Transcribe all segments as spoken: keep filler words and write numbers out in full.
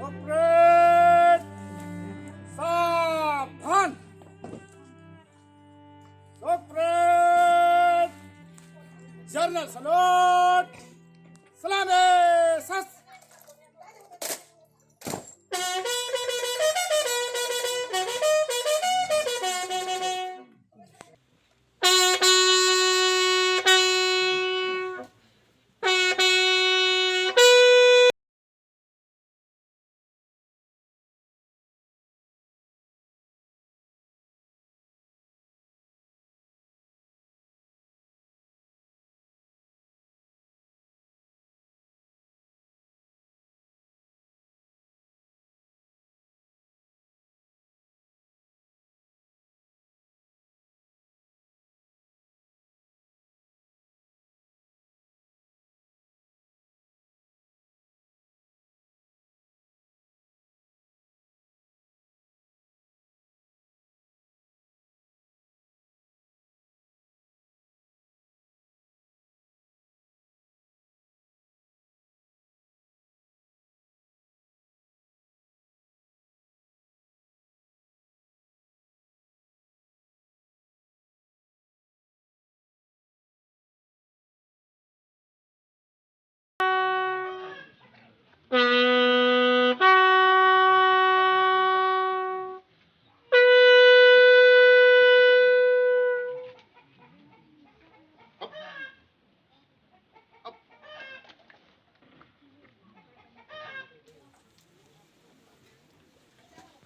Sopret! Sabhan! Sopret! General salute! Salame sas!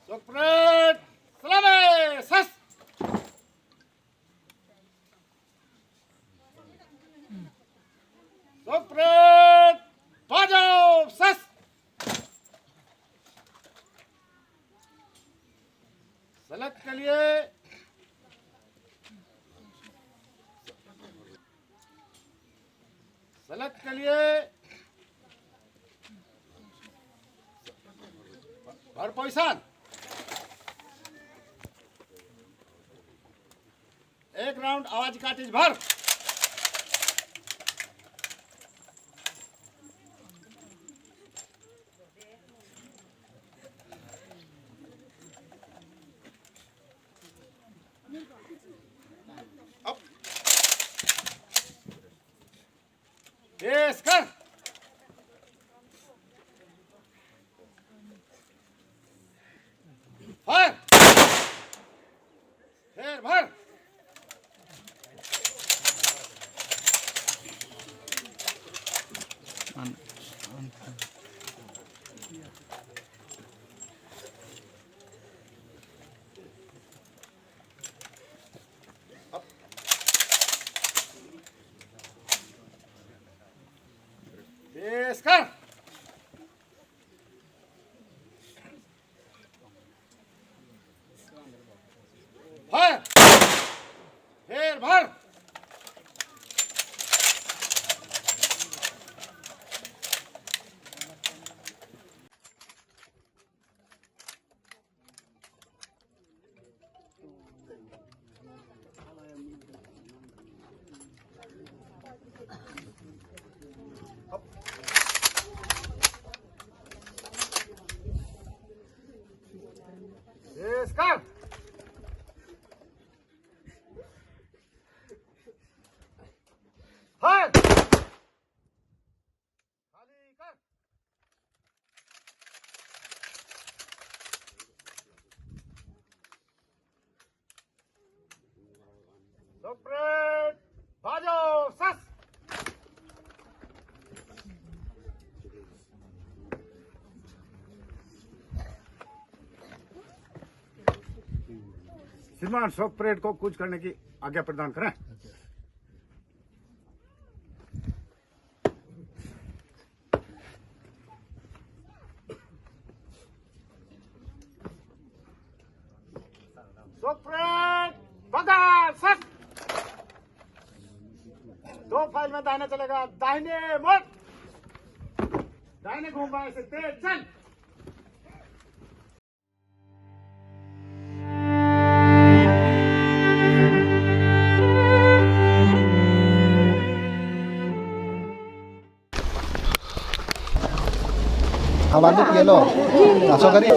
Sopret! Salame! Sas! Sopret! Pajo! Sas! सलाद के लिए, सलाद के लिए भर पैसा। एक राउंड आवाज काटिस भर। Up. Yes, कर। Fire। फेर भर। कर। हाय। खाली कर। सुप्रेट, बाजो, सस। श्रीमान, शॉक परेड को कुछ करने की आज्ञा प्रदान करें। शॉक परेड, बगल, सट। दो फाइल में दाहिने चलेगा, दाहिने मुड़। दाहिने घूम, बाएं से तेज चल। Hawanu piye lo? Laso gari.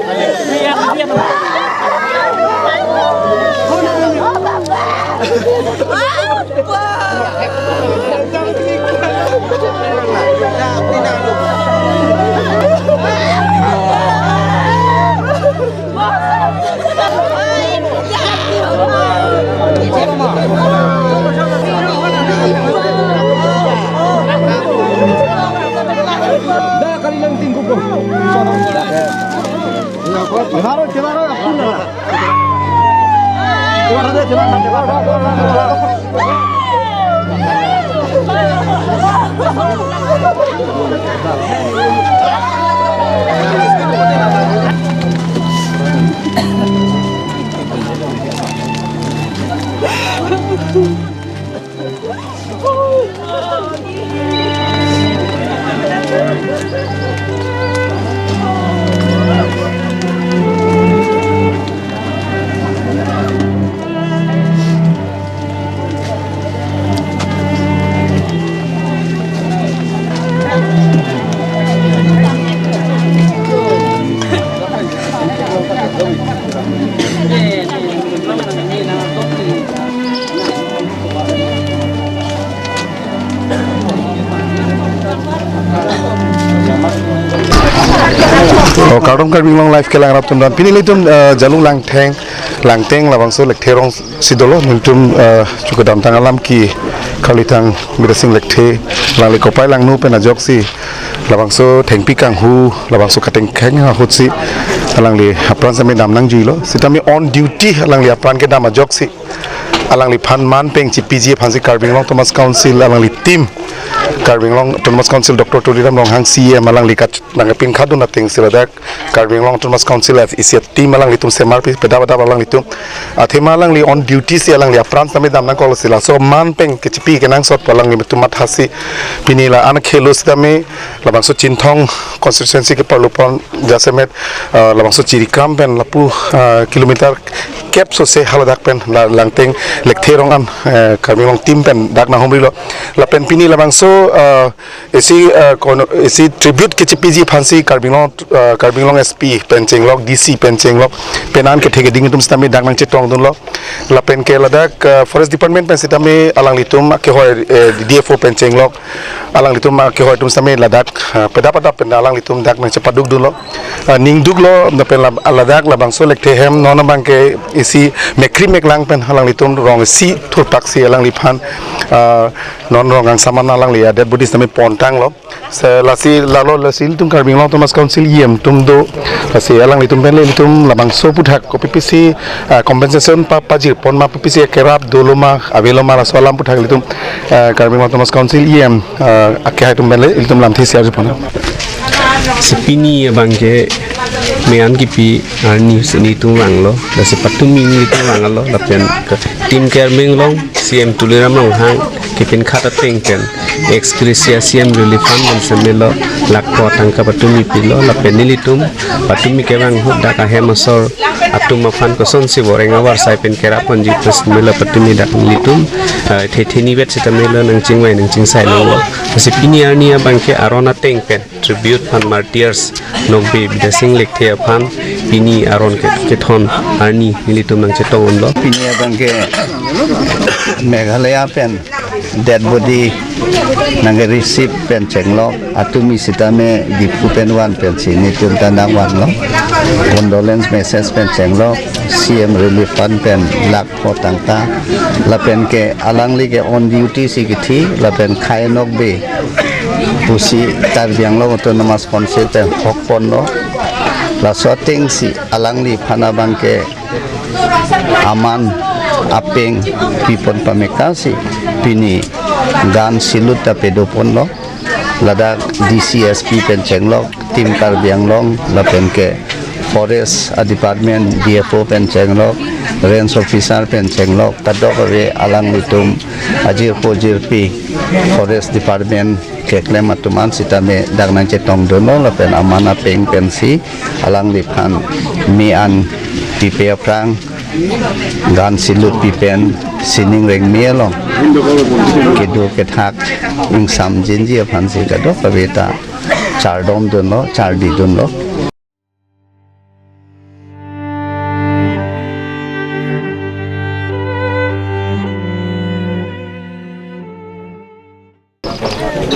Oh, kardom Karbi Anglong Live kelang rap atum dan. Pini ilitum, eh, Jalung Langtheng, Langteng labangso lekthe rong si dolo, nelitum, eh, chukadamtang alam ke Karlithang Bidya Sing Lekthe, alangli kopai langno pen ajoksi labangso thengpi kanghu, labangso katengkheng ahut si alangli apran sitame damnangjuilo. Sitame on duty alangli apran kedam ajoksi alangliphan man peng chipiji aphansi Karbi Anglong Autonomous Council alangli team, Karbi Anglong Autonomous Council Doctor Tuliram Ronghang C E M alangli kachetong nangpinkhatdun atengsi ladak Karbi Anglong Autonomous Council isi a-team alanglitum semarpi pedap pedap alanglitum. Athema alangli on duty si alangli apran sitame damnangkoklo si laso man peng kechipi kenangsot alanglitum mathasi pini la-an khelo sitame labangso Chinthong constituency ke-arlupon jasemet, ah, labangso Jirikam pen lapu, ah, kilometer kep sose haladak pen la Langteng lekthe rong an, eh, Karbi Anglong team pen dak nanghumrilo. Lapen pini labangso, ah, isi, ah, kono, isi tribute kechipiji aphansi Karbi Anglong, ah, Karbi Anglong S P pen chenglok, D C pen chenglok, pen an kethe keding atum sitame dak nangchetongdunlo. Lapen ke ladak, ah, Forest Department pen sitame alanglitum akehoi, eh, D D F O pen chenglok, alanglitum akehoi atum sitame ladak, ah, pedap pedap pen alanglitum dak nangchepadukdunlo. Ah, ningduklo, lapen la-, ladak labangso lekthe hem non abangke isi mekri meklang pen alanglitum rong isi thurpaksi alangliphan, ah, non rong angsaman alangli a-dead body sitame pontanglo. Se lasi lalo lasi ilitum Karbi Anglong Autonomous Council E M atum do. Lasi alanglitum pen le ilitum labangso aphuthak kopi pisi, ah, compensation pa pajirpon ma, kopi pisi kerap dolo ma, avelo ma, laso alam aphuthak ilitum, ah, Karbi Anglong Autonomous Council E M, ah, akehai atum pen le ilitum lamthe share pon. Si pini abangke me-an kipi arni si nelitum vanglo, lasi patumi nelitum vanglo, lapen ke team Karbi Anglong C E M Tuliram Ronghang kepinkhat ateng pen ex gratia C E M Relief Fund pen semelo lakh ko tangka patumi pilo, lapen nelitum patumi kevang ahut dak ahem asor atum aphan kosonsi voreng avarsai pen kerap ponji pu semelo patumi dak nelitum, eh, the the nivet sitamelo nangchingvai nangchingsai longlo. Lasi pini arni abangke aron ateng pen tribute aphan martyrs Nokbe Bidya Sing Lekthe aphan Pini aron ke, kethon arni nelitum nangchetong unlo. Pini abang ke Meghalaya pen dead body nang receive pen chenglok, atumi sitame Diphu pen van pensi nelitum ta nangvanlo. Condolence message pen chenglok, C M relief fund pen lakh pho tangka, lapen ke alangli ke on duty si kithi, lapen Khei Nokbe pusi Karbi Anglong Autonomous Council pen hok ponlo. Laso atengsi alangliphan abang ke aman apeng pipon pameka si pini gan silut ta pedo ponlo. Ladak D C, S P pen chenglok, Team Karbi Anglong, lapen ke Forest a Department D F O pen chenglok, Range Officer pen chenglok, kadokave alanglitum ajirpo jirpi Forest Department keklem atum an sitame dak nangchetong dunlo, lapen aman apeng pensi alangliphan me-an pipe aphrang gan silut pipen sining rengme along kedo kethak ingsamjinji aphansi kadokave ta chardom dunlo, chardi dunlo.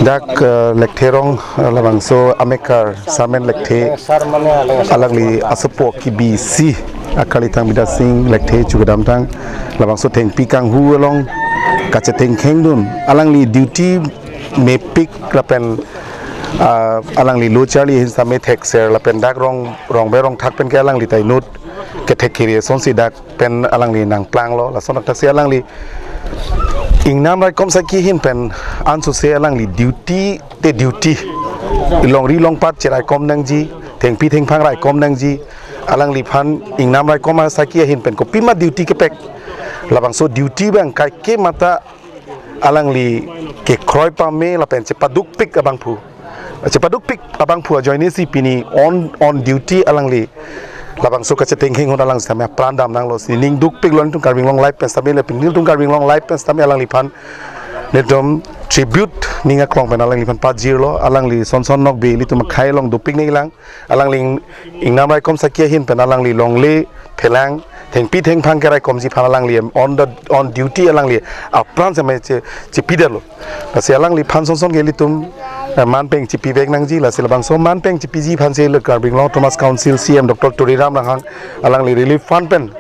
Dak, eh, Lekthe Rong, eh, labangso amekar Sarmen Lekthe alangli asopo kebisi akali thang Bidya Sing Lekthe chu kedamtang labangso thengpi kanghu along kachetengkheng dun, alangli duty mepik lapen, ah, alangli lo charli ahin sitame thekser lapen dak rong, rongbe rongthak pen ke alangli ta inut kethek kiri asonsi dak pen alangli nangplanglo. Lason athak si alangli ingnam raikom saki ahin pen ansose alangli duty te duty, longri longpat cheraikom nangji, thengpi thengphang raikom nangji. Alangliphan ingnam raikom asaki ahin pen kopima duty kepek, labangso duty abang kaike mata alangli kekroi pame lapen chepadukpik abangphu, chepadukpik abangphu ajoine si pini on, on duty alangli labangso kachetengkheng ahut alang sitame apran damnanglo. Sining dukpiklo nelitum Karbi Anglong Live pen sitame, lapen nelitum Karbi Anglong Live pen sitame alangliphan nelitum tribute ning aklong pen alangliphan pajirlo. Alangli Sonson Nokbe ilitum akhei along dopik nanglang. Alangli ing-, ingnam raikom saki ahin pen alangli longle phelang, thengpi thengphang keraikomji aphan alangli on the, on duty alangli apran sitame che, chepidetlo. Lasi alangliphan sonson ke ilitum, eh, manpeng chepivek nangji, lasi labangso manpeng chepiji aphansi le Karbi Anglong Autonomous Council C M Doctor Tuliram Ronghang alangli relief fund pen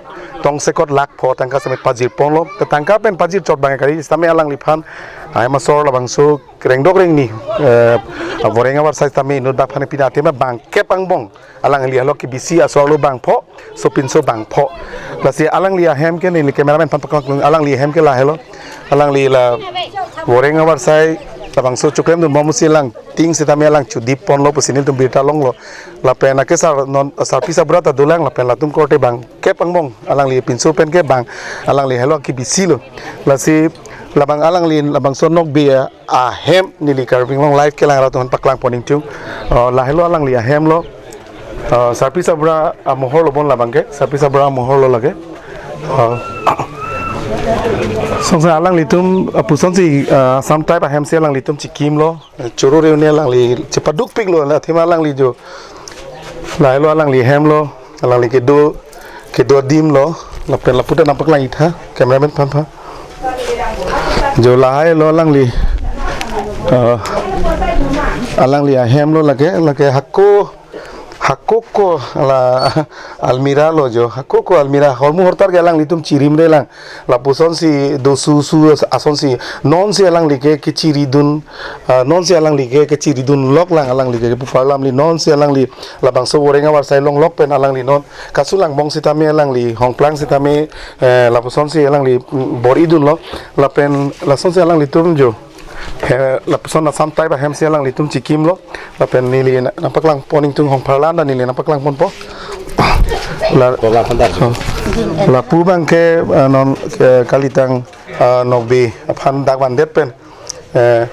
tongsekot lakh pho tangka sitame pajir ponlo. Te tangka pen pajir chot abang kali sitame alangliphan ahem asor labangso kerengdok rengni, eh, voreng avarsai sitame inut dak aphan pina athema bangkep angbong alangli alok kebisi asor lo bangpho, sopinso bangpho. Lasi alangli ahem ke neli cameraman aphan paklang, alangli ahem ke lahelo. Alangli la voreng avarsai labangso choklemdun bomsi alang ting sitame alang chodip ponlo pusi nelitum birta longlo. Lapen akesar non sarpi sabra ta dolang lapen latum korte bangkep angbong alangli pinso pen ke bang alangli helo kebisilo. Lasi labang alangli labangso Nokbe ahem neli Karbi Anglong Live kelang arat aphan paklang pon ingtung. Oh, lahelo alangli ahem lo. Oh, sarpi sabra amohor lo bon labang ke, sarpi sabra amohor lo lake. Oh. Sonson alanglitum, ah, pusonsi, ah, Assam type ahem si alanglitum chikimlo. Choro reune alangli chepadukpiklo, la athema alangli jo. Lahelo alangli ahem lo, alangli kedo, kedo adim lo, lapen lapu ta nangpaklang itha, cameraman aphan pha. Jo lahelo alangli, ah, alangli ahem lo lake, lake hako, hako ko la almirah lo jo, hako ko almirah, hormu hortar ke alanglitum chirimre lang, lapusonsi do su su asonsi, nonsi alangli ke kechiridun, ah, nonsi alangli ke kechiridun lok lang alangli ke pu parlamli nonsi alangli labangso voreng avarsai longlok pen alangli non kasu langbong sitame alangli hongplang sitame, eh, lapusonsi alangli, mm, bor-idunlo lapen lasonsi alanglitum jo. He, lapuson Assam type ahem si alanglitum chikimlo lapen neli na-, nangpaklang pon ingtung hongpharlan ta neli nangpaklang ponpo. La, lapu abang ke, eh, non, eh, kalitang, eh, Nokbe aphan dak vandet pen. Eh,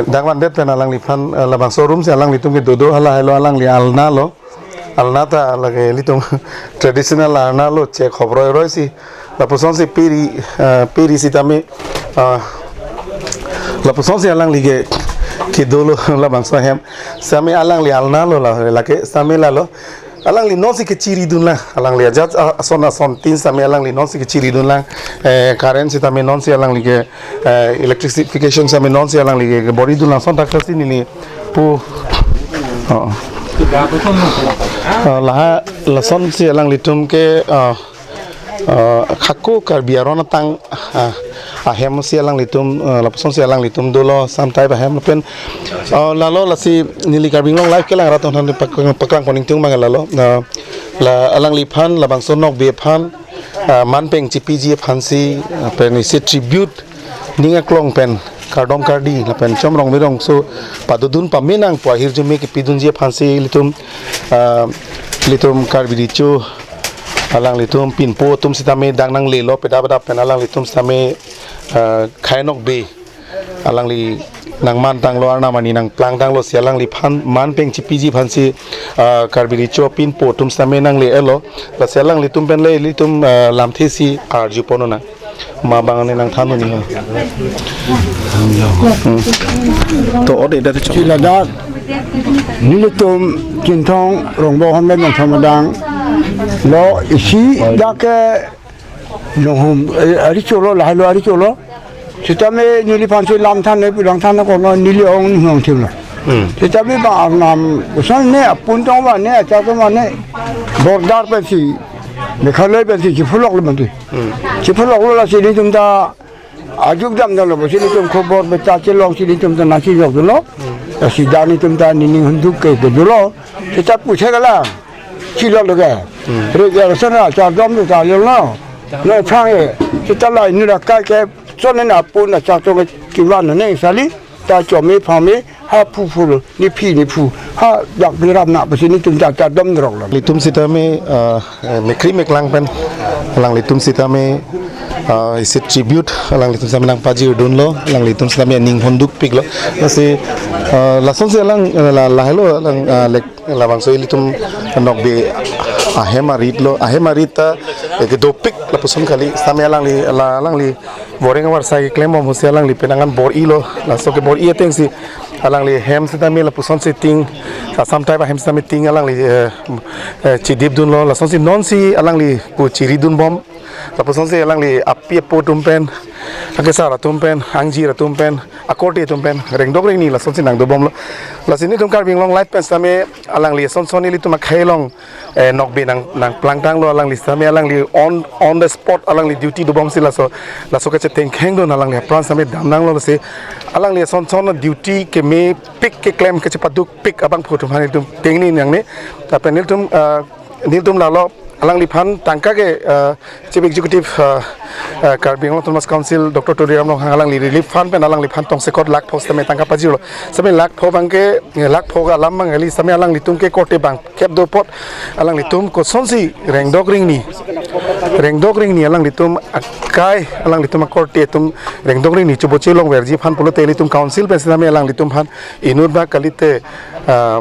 dak vandet pen alangliphan, eh, labangso room si alanglitum kedo do, hala helo alangli alna lo. Alna ta lake ilitum traditional alna lo, chek hop roi roi si. Lapusonsi piri, eh, piri sitame, eh, lapusonsi alangli ke kedolo labangso ahem. Sitame alangli alna lo la, lake sitame lalo. Alangli nonsi kechiri dunlang, alangli ajat, ah, ason ason tin sitame alangli nonsi kechiri dunlang, eh, current sitame nonsi alangli ke, eh, electrification sitame nonsi alangli ke, kebor-i dunlang ason thakthak si neli pu. Oh. Ah, laha lasonsi alanglitum ke, ah, ah, hako Karbi aron atang, ah, ahem si alanglitum, ah, lapusonsi alanglitum dolo, some type ahem pen, ah, lalo lasi neli Karbi Anglong Live kelang rat aphan paklang, paklang pon ingtung abang lalo, ah, la alangliphan, labangso nokbe aphan, ah, man peng chipiji aphansi, ah, pen isi tribute ning aklong pen kardom kardi lapen chomrong mirong so padodun pame nangpo ahirjume kepidunji aphansi ilitum, ah, ilitum Karbi Recho alanglitum pinpo atum sitame dak nanglelo pedap pedap pen alanglitum sitame, ah, khei nokbe alangli nangman tanglo, arnam ani nangplang tanglo si alangliphan man peng chipiji aphansi, ah, Karbi Recho pinpo atum sitame nangle-elo, lasi alanglitum pen le ilitum, ah, lamthe si arju pon nang. Ma abang ne nangthan un-e ha. Hmm. To ode dak chok. Ladak nelitum Chinthong Rongbong Honben Nongthamadang lo isi dak ke nonghum, eh, ari cholo, lahai lo ari cholo. Sitame neliphansi lam than ne, pulang than ne kono neli ong nihong thim lo. Hmm. Sitame bang arnam koson ne apun tong ba ne, achak tong ba ne, border pensi, Meghalaya pensi chipholok lo mati. Hmm. Chipholok lo lasi ilitum ta ajuk dam dam lo, pusi ilitum khobor beta chelongsi ilitum ta nangchejok dunlo. Hmm. Lasi dak nelitum ta nening hunduk ke ke dunlo. Sita puthek alang chilok lo ke. Hmm. Re ke sana chardom lo ta lo no. No phang e. Sita lai nura kai ke son ne apun achak tong ke kivan ne sali. Ta chome phame ha phu phu lo, nephi nephu, ha dak biram na pusi nelitum ta chardom drok lo. Ilitum sitame, ah, eh, mekri meklang pen alanglitum sitame, ah, isi tribute alanglitum sitame nangpajir dunlo, alanglitum sitame ning hunduk piklo. Lasi, ah, lasonsi alang, eh, la, lahelo alang, ah, lek, labangso ilitum nokbe ahem arit lo, ahem arit ta, eh, kedopik lapuson kali, sitame alangli, la, alangli Boreng avarsai keklem bom ahutsi alangli penang an bor-i lo. Laso kebor-i atengsi alangli hem sitame lapusonsi tin, Assam type ahem sitame tin alangli, eh, eh, chidip dunlo. Lasonsi nonsi alangli pu chiri dun bom. Lapusonsi alangli api apo atum pen, akesar atum pen, angjir atum pen, akorte atum pen, rengdok rengni lasonsi nangdo bomlo. Lasi nelitum Karbi Anglong Live pen sitame alangli son son nelitum akhei along, eh, nokbe nang, nangplang tanglo alangli sitame alangli on, on the spot alangli duty do bomsi laso, laso kachethengkheng dun alangli apran sitame dam nanglo lasi alangli son son duty kemepik keklem kachepaduk pik abangphu atum aphan nelitum tengne nangne. Lapen nelitum, ah, nelitum lalo alangliphan tangka ke, ah, Chief Executive, ah, ah, Karbi Anglong Autonomous Council Doctor Tuliram Ronghang alangli relief fund pen alangliphan tongsekot lakh pho sitame tangka pajirlo. Sitame lakh pho abangke, eh, lakh pho ke alam abang kali, sitame alanglitum ke korte bangkep do apot alanglitum kosonsi rengdok rengni, rengdok rengni alanglitum akai alanglitum akorte atum rengdok rengni chobo chelongverji aphan pulote ilitum council pen sitame alanglitum aphan inut ba kalite, ah,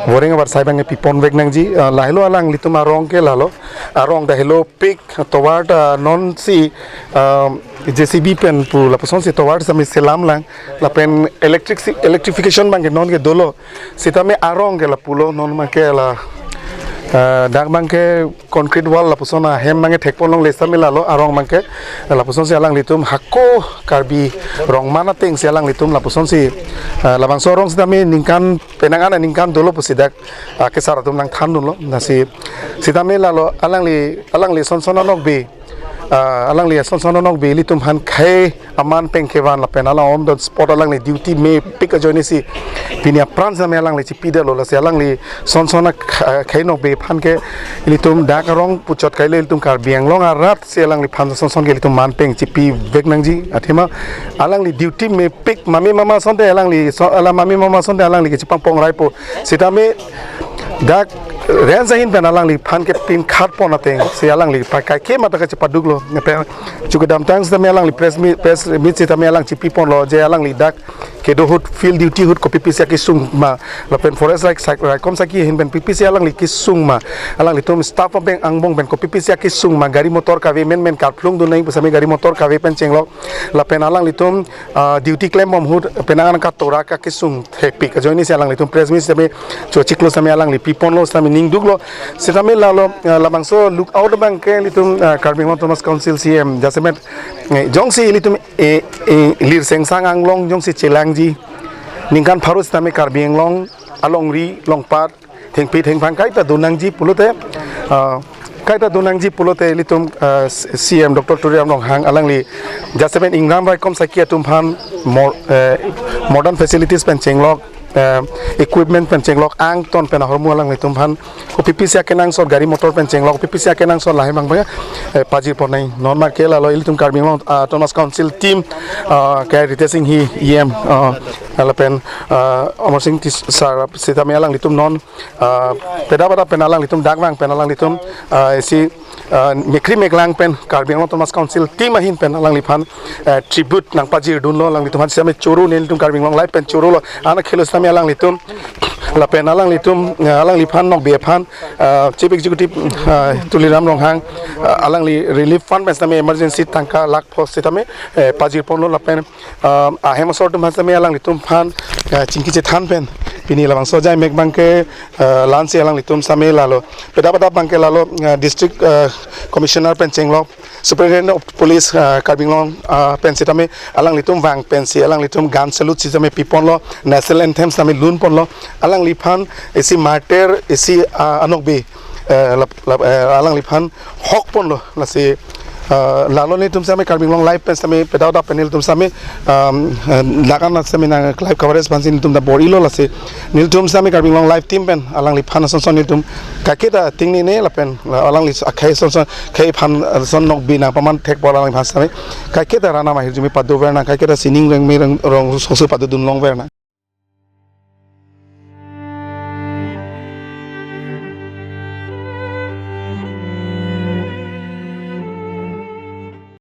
boreng avarsai abang pipon vek nangji, ah, lahelo alanglitum arong ke lalo, arong ta helopik tovar ta nonsi, ah, J C B pen pu lapusonsi tovar sitame selam lang, lapen electric si, electrification abangke non ke dolo, sitame arong ke lapulo non abangke la, ah, dak abangke concrete wall lapuson ahem abangke thekpon longle sitame lalo arong abangke lapusonsi alanglitum hako Karbi rong man atengsi alanglitum lapusonsi, ah, labangso arong sitame ningkan penang an aningkan dolo pusi dak, ah, kesar atum nangthan dunlo. Lasi sitame lalo alangli, alangli son son anokbe, ah, alangli son son anokbe ilitum aphan khei aman peng kevan lapen alang on the spot alangli duty mepik ajoinesi pini apran sitame alangli chipidetlo. Lasi alangli son son a kh-, khei nokbe aphan ke ilitum dak arong puchot kailo, ilitum Karbi Anglong arat si alangliphan son son ke ilitum man peng chipi vek nangji. Athema alangli duty mepik mame mama asonte alangli so, ala mame mama asonte alangli kechipangpong raipo. Sitame dak range ahin pen alangliphan ke pin khat pon atengsi alangli pakai ke mata kachepaduklo. Nepen chu kedamtang sitame alangli press meet, press meet sitame alang chipiponlo je alangli dak kedo ahut field duty ahut kopipisi akesung ma, lapen forest rai-, sai-, raikom saki ahin pen pipisi alangli kesung ma, alanglitum staff abang angbong pen kopipisi akesung ma, gari motor kave menmen karplung dun nang pu sitame gari motor kave pen chenglo, lapen alanglitum, ah, duty klem bom ahut penang an katora kakesung thepik ajoinesi alanglitum press meet sitame chochiklo sitame alangli piponlo sitame Duklo, sitame lalo, eh, labangso lookout abangke ilitum, eh, Karbi Anglong Autonomous Council C E M jasemet, eh, jongsi ilitum, eh, eh, Lirseng Sang Anglong jongsi chelangji, ningkan pharo sitame Karbi Anglong alongri longpat thengpi thengphang kaita donangji pulote, ah, kaita donangji pulote ilitum, ah, C E M Doctor Tuliram Ronghang alangli jasemet ingram raikom saki atum aphan mor-, eh, modern facilities pen chenglok, eh, equipment pen chenglok angton pen ahormu alanglitum aphan, kopi pisi akenangsot gari motor pen chenglok, kopi pisi akenangsot lahai mang bang, eh, pajir ponnai. Non marke lalo ilitum Karbi Anglong, ah, Autonomous Council team, ah, ke Ritesh Enghi E M, ah, lapen, ah, Amar Sing Tis-, sir sitame alanglitum non, ah, pedap pedap pen alanglitum dak vang pen alanglitum, ah, isi, ah, mekri meklang pen Karbi Anglong Autonomous Council team ahin pen alangliphan, eh, tribute nangpajir dunlo. Alanglitum aphan sitame choro, nelitum Karbi Anglong Live pen chorolo. Ana khelo sitame alanglitum, lapen alanglitum, eh, alangliphan nokbe aphan, eh, Chief Executive, eh, Tuliram Ronghang, eh, alangli relief fund pen sitame emergency tangka lakh phos sitame, eh, pajir ponlo lapen, eh, ahem asor atum aphan sitame alanglitum aphan, eh, chingki chethan pen pini labangso ajai mek abangke, eh, la-ansi alanglitum sitame lalo. Pedap pedap abangke lalo, eh, District, eh, Commissioner pen chenglok, Superintendent of Police, ah, Karbi Anglong, ah, pen sitame alanglitum vang pensi alanglitum gun salute sitame piponlo, National Anthem sitame lunponlo, alangliphan isi martyr isi, ah, anokbe, eh, lap-, lap-, eh, alangliphan hokponlo, lasi, ah, lalo nelitum sitame Karbi Anglong Live pen sitame pedap pedap pen nelitum sitame, um, eh, lakan sitame nang live coverage aphansi nelitum ta bor-ilo, lasi nelitum sitame Karbi Anglong Live team pen alangliphan ason son nelitum kaiketa tingnine lapen alangli akhei son son, khei aphan, eh, son nokbe nangpaman thek apot alangliphan sitame kaiketa aranam ahirjume pado ver nang, kaiketa sining rengme reng rong sosu pado dun long ver nang.